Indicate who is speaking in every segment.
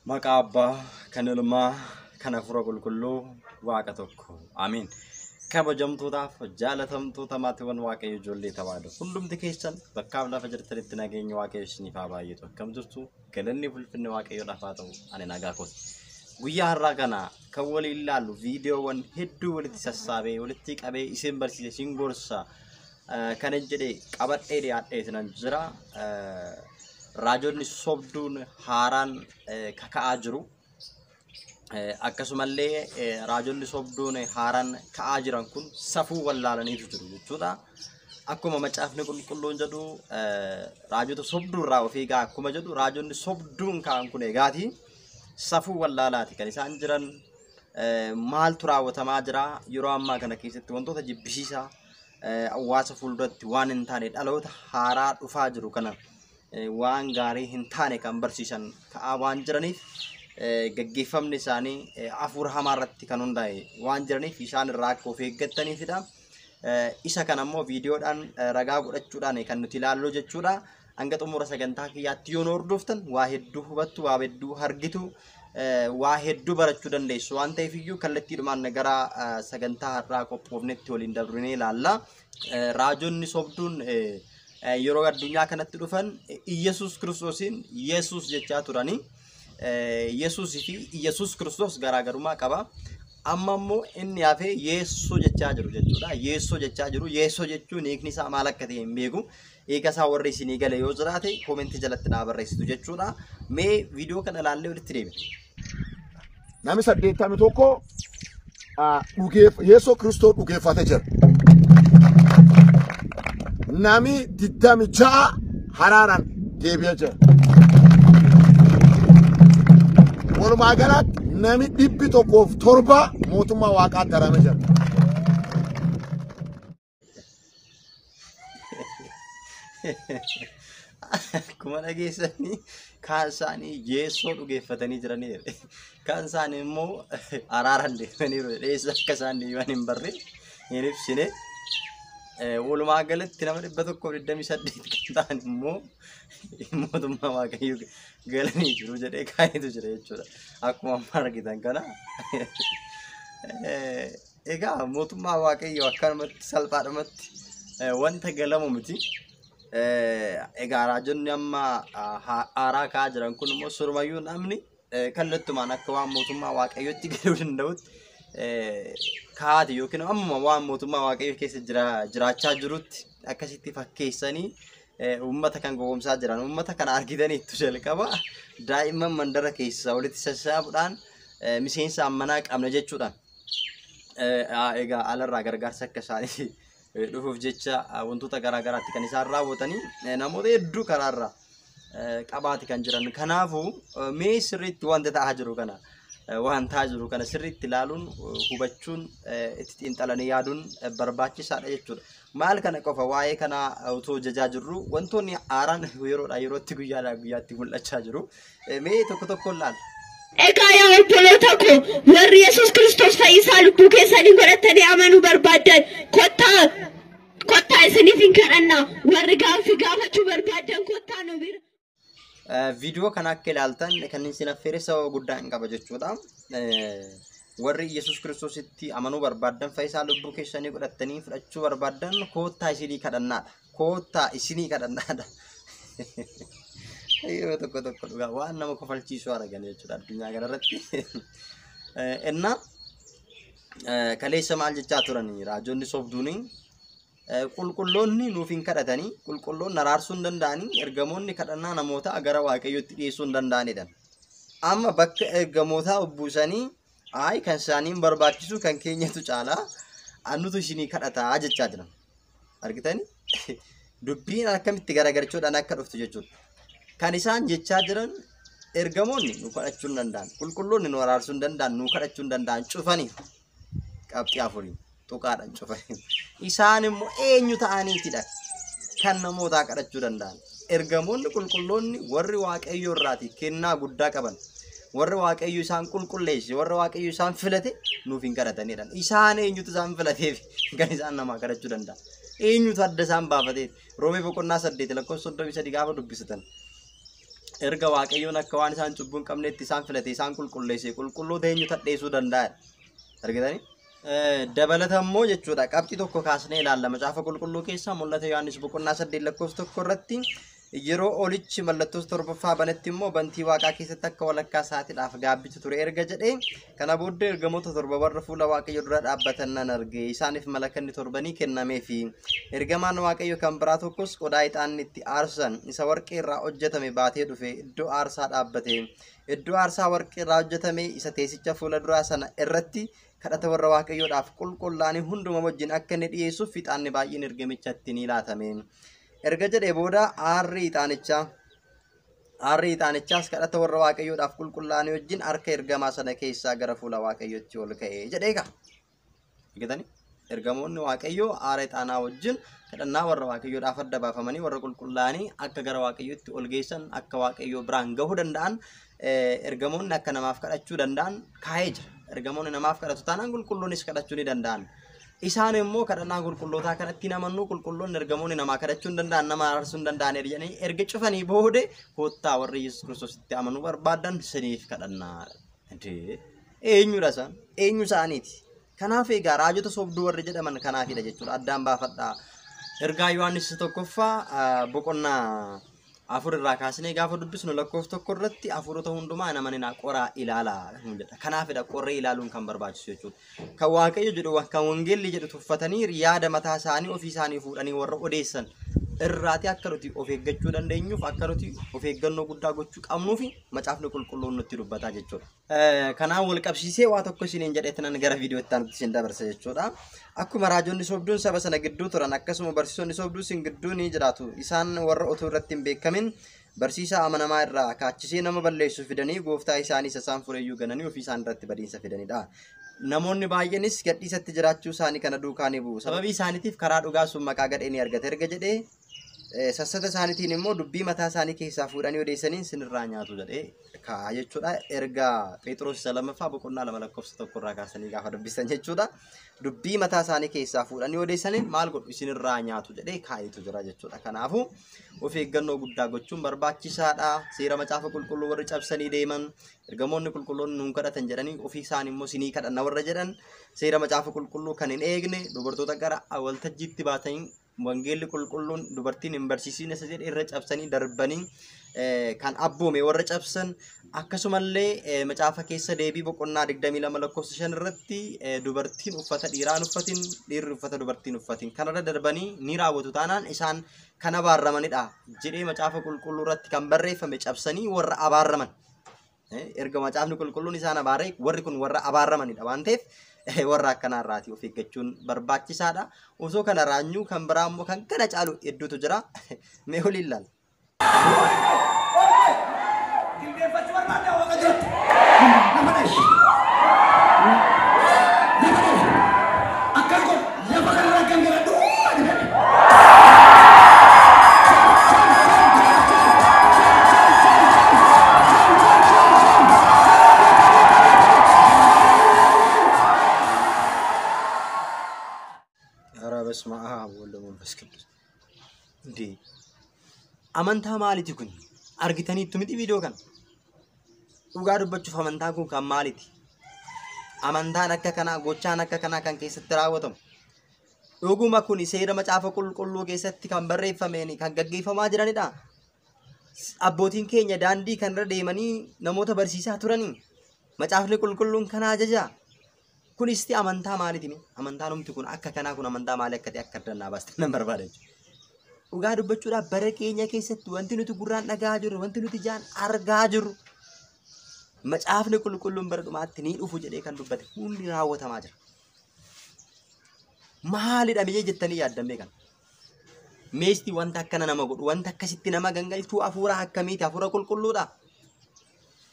Speaker 1: Maqaa Abbaa, kan Ilmaa, kan Hafuura Qulqulluu, Waaqa tokko. Ameen. Kabajamtootaaf jaalatamtoota maatiiwwan Waaqayyo ijoollee tawaahidoo hundumti keessan bakkaaf lafa jirtanitti nageenya Waaqayyo isiniif haa baay'atu. Akkam jirtu? Galanni fi ulfinni Waaqayyoodhaaf haa ta'u. Ani nagaa kooti. Guyyaa har'aa kana kan waliin ilaallu viidiyoowwan hedduu walitti sassaabee walitti qabee isin barsiise isin gorsa kan jedhe qabadhee dhiyaadhee isinan jira. Raajonni sobduun haaraan kaka'aa jiru. Akkasumallee raajonni sobduun haaraan ka'aa jiran kun safuu wallaalaniitu jiru jechuudha. Akkuma macaafni qulqulluun jedhu raajota sobduu irraa of eegaa akkuma jedhu raajonni sobduun ka'an kun egaati safuu wallaalaati kan isaan jiran. Maaltu raawwatamaa jira yeroo ammaa kana keessatti wantoota jibbisiisaa hawaasa fuulduratti waan hin taane dhaloota haaraa dhufaa jiru kana waan gaarii hin taane kan barsiisan ka'aa waan jiraniif gaggeeffamni isaanii hafuura hamaa irratti kan hundaa'e waan jiraniif isaan irraa akka of eeggattaniifidha. Isa kana immoo viidiyoodhaan ragaa godhachuudhaan kan nuti ilaallu jechuudha. Hanga xumura sagantaa kiyyaatti yoo nu hordoftan waa hedduu hubattu, waa hedduu argitu, waa hedduu barachuu dandeessu waan ta'eef iyyuu kallattiidhumaan gara sagantaa har'aa qophoofnetti waliin dabrinee ilaalla. Raajonni sobduun yeroo addunyaa kanatti dhufan Iyyasuus Kiristoosiin Yesuus jechaa turanii. Yesuusii fi Iyyasuus Kiristoos garaagarummaa qaba. Amma immoo inni hafee Yeessoo jechaa jiru jechuudha. Yeessoo jechaa jiru. Yeessoo jechuun hiikni isaa maal akka ta'e hin beeku. Hiika isaa warri isinii gale yoo jiraate koomentii jalatti naa barreessitu jechuudha. Mee viidiyoo kana ilaallee walitti deebina.
Speaker 2: Namni 81 Yeessoo Kiristoos dhugeeffate jira. Namni 26 haraaraan deebi'ee jira. Walumaa galatti namni 107 mootummaa waaqaatti darame jira.
Speaker 1: Akkuma dhageessanii kaan isaanii Yeessoo dhugeeffatanii jiranii jedhe. Kaan isaanii immoo araaraan deemaniiru jedhe. Eessa akka isaan deeman hin barre hin ibsine. Walumaa galatti nama 128 kan ta'an immoo mootummaa Waaqayyoo galanii jiru jedhee kaa'etu jira jechuudha. Akkuma amma argitan kana. Egaa mootummaa Waaqayyoo akkanumatti salphaadhumatti wanta galamu miti. Egaa raajonni amma haaraa ka'aa jiran kun immoo sirumayyuu namni kallattumaan akka waan mootummaa Waaqayyootti galuu danda'utti kaa'ati yookiin ammuma waan mootummaa Waaqayyoo keessa jiraachaa jirutti akkasitti fakkeessanii uummata kan gowwoomsaa jiran. Uummata kana argitaniittu jalqaba daa'imman mandara keessaa walitti sassaabuudhaan miseensa ammanaa qabna jechuudhaan. Egaa alarraa gargaarsa akka isaanii dhufuuf jecha wantoota garaa garaatti kan isaan raawwatanii namoota hedduu karaarraa qabaati kan jiran. Kanaafuu mee sirriitti wanta ta'aa jiru kana waan ta'aa jiru kana sirriitti ilaaluun hubachuun itti xiinxalanii yaaduun barbaachisaadha jechuudha. Maal kana qofa waa'ee kana otoo jajaa jirru wantoonni haaraan yeroodhaa yerootti guyyaadhaa guyyaatti mul'achaa jiru. Mee tokko tokkoon ilaalla.
Speaker 3: Egaa yaa obboloota koo warri Yesuus Kiristoos fayyisaa lubbuu keessanii godhatanii amanuu barbaaddan kottaa kottaa isiniif hin kadhanna. Warri gaaffii gaafachuu barbaaddan kottaa nu bira.
Speaker 1: Viidiyoo kana akka ilaaltan kan isin affeere sababa guddaa hin qaba jechuudha. Warri Yesuus Kiristoositti amanuu barbaaddan fayyisaa lubbuu keessanii godhatanii fudhachuu barbaaddan koottaa isinii kadhannaadha. Koottaa isinii kadhannaadha. Yeroo tokko tokko dhugaa waan nama kofalchiisu argan jechuudha addunyaa kanarratti. Innaa kaleessa maal jechaa turanii raajonni sobduuni qulqulloonni nuuf hin kadhatanii qulqulloonni araarsuu hin danda'anii ergamoonni kadhannaa namootaa gara Waaqayyootti dhiyeessuu hin danda'anidha. Amma bakka ergamootaa buusanii ayi kan isaanii hin barbaachisu kan keenyatu caalaa annutu isinii kadhataa jechaa jiran. Argitanii? Dubbiin akkamitti garagalchuudhaan akka dhuftu jechuudha. Kan isaan jechaa jiran ergamoonni nu kadhachuu hin danda'an, qulqulloonni nu araarsuu hin danda'an, nu kadhachuu hin danda'an cufaniif qabxii afuriin tuqaadhaan cufaniif. Isaan immoo eenyu ta'aniitidha kan namootaa kadhachuu danda'an. Ergamoonni qulqulloonni warri Waaqayyoo irraatii kennaa guddaa qaban, warri Waaqayyo isaan qulqulleesse, warri Waaqayyo isaan filate nuuf hin kadhatanidha. Isaan eenyutu isaan filateef kan isaan namaa kadhachuu danda'a? Eenyutu adda isaan baafateef? Roomee boqonnaa 8 lakkoofsa 33 gaafa dubbisatan. Erga Waaqayyoon akka waan isaan cubbuu hin qabnetti isaan filate isaan qulqulleesse qulqulloota eenyu tadheessuu danda'a? Argitanii? Dabalata immoo jechuudha qabxii tokko kaasnee ilaalla macaafa qulqulluu keessaa mul'ata Yohaannis boqonnaa 8 lakkoofsa 1 irratti yeroo olichi mallattoo torbaffaa banetti immoo bantii waaqaa keessatti akka walakkaa sa'aatiidhaaf gaabbitu ture erga jedhee kana booddee ergamoota torba warra fuula Waaqayyo dura dhaabbatan nan arge isaaniif malakanni torbanii kennameefi ergamaan Waaqayyo kan biraa tokkos qodaa ixaanni itti aarsan isa warqee irraa hojjetame baatee dhufe iddoo aarsaa dhaabbate iddoo aarsaa warqee irraa hojjetame isa teessicha fuula duraa sana irratti kadhata warra Waaqayyoodhaaf qulqullaa'anii hunduma wajjin akka inni dhiyeessuuf ixaanni baay'een ergamichatti ni laatame. Erga jedhee booda aarri ixaanichaas kadhata warra Waaqayyoodhaaf qulqullaa'anii wajjin harka ergamaa sana keessaa gara fuula Waaqayyootti ol ka'e jedhee egaa. Argitanii? Ergamoonni Waaqayyoo aara ixaanaa wajjin kadhannaa warra Waaqayyoodhaaf adda baafamanii warra qulqullaa'anii akka gara Waaqayyootti ol geessan akka Waaqayyoo biraan gahuu danda'an ergamoonni akka namaaf kadhachuu danda'an kaa'ee jira. Ergamoonni namaaf kadhatu taanaan qulqulluunis kadhachuu ni danda'an. Isaan immoo kadhannaa qulqullootaa kanatti namannuu qulqulloonni ergamoonni namaa kadhachuu hin danda'an nama araarsuu hin danda'an jedhanii erga cufanii booda koottaa warri Yesuus Kiristoositti amanuu barbaadan siniif kadhannaa. Eenyudha isaan? Eenyu isaaniiti? Kanaaf egaa raajota sobduu warri jedhaman kanaafidha jechuudha. Addaan baafadhaa. Ergaa Yohaannis tokkoffaa boqonnaa 4 irraa kaasnee gaafa dubbisnu lakkoofsa 1 irratti hafuurota hundumaa namanina qoraa ilaalaa jedha. Kanaafidha qorree ilaaluun kan barbaachisu jechuudha. Kan Waaqayyo jedhu kan wangeelli jedhu tuffatanii yaada mataa isaanii ofii isaanii fuudhanii warra odeessan irraati akka nuti of eeggachuu dandeenyuuf akka nuti of eeggannoo guddaa gochuu qabnuufi macaafni qulqulluun nutti dubbataa jechuudha. Kanaan wal qabsiisee waa tokko isiniin jedheetinan gara viidiyootti aanutti isin dabarsa jechuudha. Akkuma raajonni sobduun saba sana gidduu turan akkasuma barsiisonni sobduu isin gidduu ni jiraatu. Isaan warra otoo irratti hin beekamin barsiisaa amanamaa irraa kaachisee nama balleessu fidanii gooftaa isaanii isaan fureeyyuu gananii ofii isaan irratti badiinsa fidanidha. Namoonni baay'eenis gadhiisatti jiraachuu isaanii kana duukaa ni bu'u. Sababii isaaniitiif karaa dhugaa sun maqaa gadhee ni argate erga jedhee sassata isaaniitiin immoo dubbii mataa isaanii keessaa fuudhanii odeessaniin sinirraa nyaatu jedhee kaa'a jechuudha. Erga Phexros isa lammaffaa boqonnaa 2 lakkoofsa 1 irraa kaasanii gaafa dubbisan jechuudha. Dubbii mataa isaanii keessaa fuudhanii odeessaniin maal godhu isinirraa nyaatu jedhee kaa'itu jira jechuudha. Kanaafuu of eeggannoo guddaa gochuun barbaachisaadha. Seera macaafa qulqulluu warri cabsanii deeman ergamoonni qulqulloonni nuun kadhatan jedhanii ofii isaanii immoo sinii kadhanna warra jedhan seera macaafa qulqulluu kan hin eegne dubartoota gara waltajjiitti baatanii wangeelli qulqulluun dubartiin hin barsiisin isa jedhe irra cabsanii darbanii kan abboome warra cabsan akkasumallee macaafa keessa deebii boqonnaa 22 lakkoofsa 5 irratti dubartiin uffata dhiiraan uffatin dhiirri uffata dubartiin uffatin kanarra darbanii ni raawwatu taanaan isaan kan abaaramanidha jedhee macaafa qulqulluu irratti kan barreeffame cabsanii warra abaaraman. Erga macaafni qulqulluun isaan abaaree warri kun warra abaaramanidha waan ta'eef warra akkanaarraati of eeggachuun barbaachisaadha. Osoo kana raanyuu kan biraa immoo kan kana caalu hedduutu jira. Mee waliin ilaalla.
Speaker 4: Jilbeenfachuu barbaaddaa waaqa jiratti. Lafa dhahi. Lafa dhahi. Akkas godhu lafa kanarraa gangaladhu.
Speaker 1: ኧረ በስመ አብ ወወልድ ወመንፈስ ቅዱስ። እንዴ amantaa maaliiti kun? Argitaniittu miti viidiyoo kana? Dhugaa dubbachuuf amantaan kun kan maaliiti? Amantaan akka kanaa gochaan akka kanaa kan keessatti raawwatamu. Dhuguma kun seera macaafa qulqulluu keessatti kan barreeffameen kan gaggeeffamaa jiranidha. Abbootiin keenya daandii kanarra deemanii namoota barsiisaa turanii. Macaafni qulqulluun kana ajaja. Kunis amantaa maaliiti? Amantaan humti kun akka kanaa kun amantaa maalii akka ta'e akka addannaa baastee nan barbaada jechuudha. Dhugaa dubbachuudhaaf bara keenya keessatti wanti nuti gurraan dhagahaa jirru, wanti nuti ijaan argaa jirru macaafni qulqulluun bara dhumaatti ni dhufu jedhee kan dubbate hundi raawwatamaa jira. Maalidha mee jettanii yaaddan kana? Meestii wanta akkana nama godhu, wanta akkasitti nama gangalchuu hafuura akkamiiti? Hafuura qulqulluudha.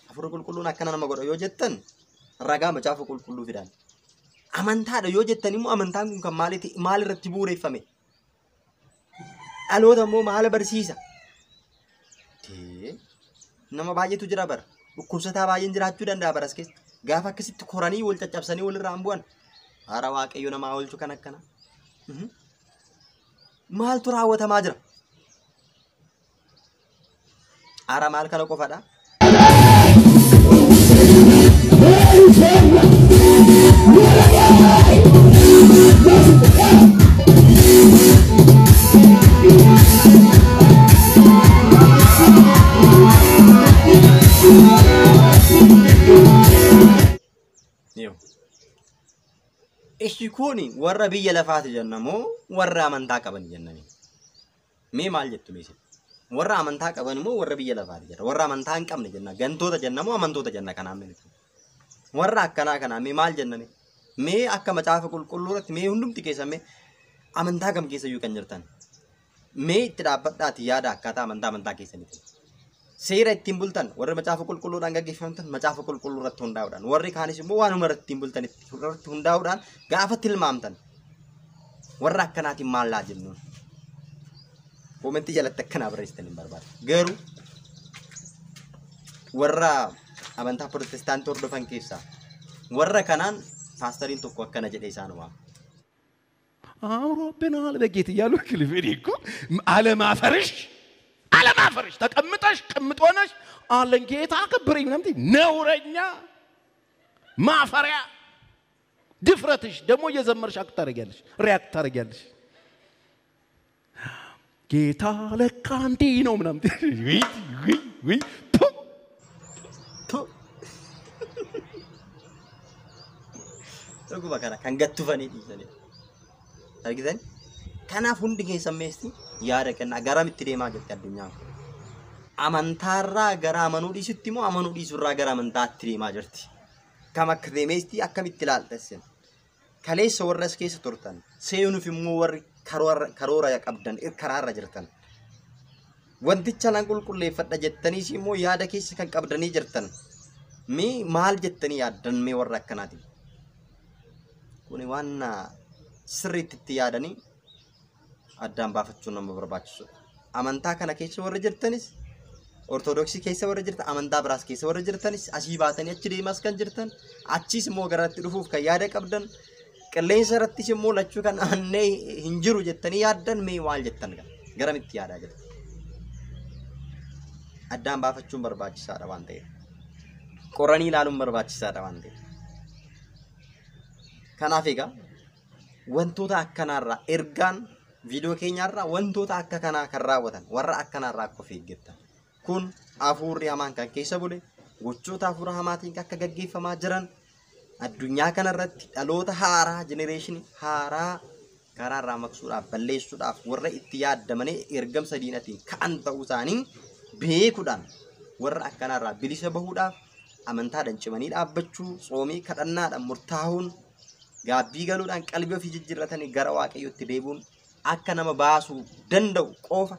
Speaker 1: Hafuura qulqulluun akkana nama godha yoo jettan ragaa macaafa qulqulluu fidaan. Amantaadha yoo jettan immoo amantaan kun kan maaliiti? Maalirratti bu'uureffame? Dhaloota immoo maal barsiisa? Nama baay'eetu jira bara. Dhukkubsataa baay'een jiraachuu danda'a baras keessa. Gaafa akkasitti koranii wal caccabsanii walirraan bu'an. Haara Waaqayyo namaa oolchu kan akkana. Maaltu raawwatamaa jira? Ara maal kana qofadha? Ishi kuni warra biyya lafaati jenna moo warra amantaa qaban jennani? Mee maal jettu mee isin? Warra amantaa qaban moo warra biyya lafaati jenna? Warra amantaa hin qabne jenna? Gantoota jenna moo amantoota jenna kanaan mee? Warra akkanaa kanaa mee maal jenna mee? Mee akka macaafa qulqulluu irratti mee hundumti keessan mee amantaa kam keessa iyyuu kan jirtan? Mee itti dhaabbadhaati yaada akkaataa amantaa keessaniiti. Seera ittiin bultan warri macaafa qulqulluudhaan gaggeeffamtan macaafa qulqulluu irratti hundaa'uudhaan warri kaanis immoo waanuma irratti ittiin bultan irratti hundaa'uudhaan gaafa tilmaamtan warra akkanaatiin maal laa jennuun koomentii jalatti akkanaa barreessitan hin barbaadu. Garuu warra amantaa protestaantii hordofan keessaa warra kanaan paastariin tokko akkana jedhee isaan waama.
Speaker 5: አምሮብናል በጌት እያሉ ክልፍ እኔ እኮ አለማፈርሽ አለማፈርሽ ተቀምጠሽ ቅምጥ ሆነሽ አለን ጌታ አከብረኝ ምናምን ነውረኛ ማፈሪያ ድፍረትሽ ደግሞ እየዘመርሽ አክት ታደርጊያለሽ፣ ሪያክት ታደርጊያለሽ። ጌታ ለካ እንዲህ ነው ምናምን ውይ ውይ ውይ ቱ
Speaker 1: Tu. Dhuguma kana kan gattufanii dhiisanidha. Argitan? Kanaaf hundi keessan meesti yaada kennaa garamitti deemaa jirti addunyaan kun? Amantaarraa gara amanuu dhiisutti moo amanuu dhiisurraa gara amantaatti deemaa jirti? Kam akka deemeesti akkamitti ilaalta isin? Kaleessa warra as keessa turtan seenuuf immoo warri karoora qabdan karaarra jirtan. Wanticha nan qulqulleeffadha jettaniis immoo yaada keessa kan qabdanii jirtan. Mee maal jettanii yaaddan mee warra akkanaatiin? Kuni waan sirriitti itti yaadanii addaan baafachuun nama barbaachisudha. Amantaa kana keessa warri jirtanis, Ortodoksii keessa warri jirtan, amantaa biraas keessa warri jirtanis, asii baatanii achi deemaas kan jirtan, achiis immoo garatti dhufuuf kan yaada qabdan, qilleensa irrattis immoo lachuu kan amannee hin jiru jettanii yaaddan mee maal jettan garamitti yaadaa jirtu? Addaan baafachuun barbaachisaadha waan ta'eef. Qoranii ilaaluun barbaachisaadha waan ta'eef. Kanaaf egaa wantoota akkanaarraa ergaan viidiyoo keenyaarraa wantoota akka kanaa kan raawwatan warra akkanaarraa akka of eeggattan. Kun hafuurri hamaan kan keessa bule gochoota hafuura hamaatiin akka gaggeeffamaa jiran addunyaa kanarratti dhaloota haaraa jenereeshinii haaraa karaarraa maqsuudhaaf balleessuudhaaf warra itti yaaddamanii ergamsa diinatiin ka'an ta'uu isaanii beekuudhaan warra akkanaarraa bilisa bahuudhaaf amantaadhaan cimanii dhaabbachuu tsoomii kadhannaadhaan murtaa'uun gaabbii galuudhaan qalbii ofii jijjiirratanii gara waaqayyootti deebi'uun akka nama baasuu danda'u qofa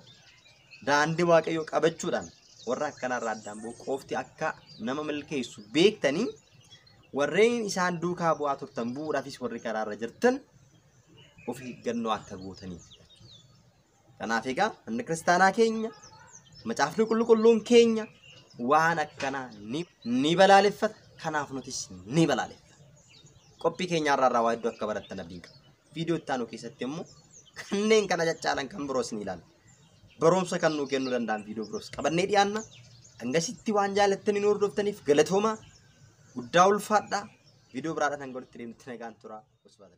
Speaker 1: daandii waaqayyoo qabachuudhaan warra akkanaarraa addaan ba'u qofti akka nama milkeessu beektanii warreen isaan duukaa bu'aa turtan bu'uudhaafis warri karaarra jirtan of eeggannoo akka gootaniif. Kanaaf egaa manni kiristaanaa keenya macaafni qulqulluun keenya waan akkanaa ni balaaleffata. Kanaaf nutis ni balaaleffata. Qophii keenyaarraa waa hedduu akka barattan abdiin qaba. Viidiyoo itti aanu keessatti immoo kanneen kana caccaalan kan biroos ni ilaalla. Barumsa kan nuu kennuu danda'an viidiyoo biroos qabannee dhiyaanna. Hangasitti waan jaalattanii nu hordoftaniif galatoomaa guddaa ulfaadhaa. Viidiyoo biraadhaan hanga walitti deemnutti nagaan turaa. Wasbaata.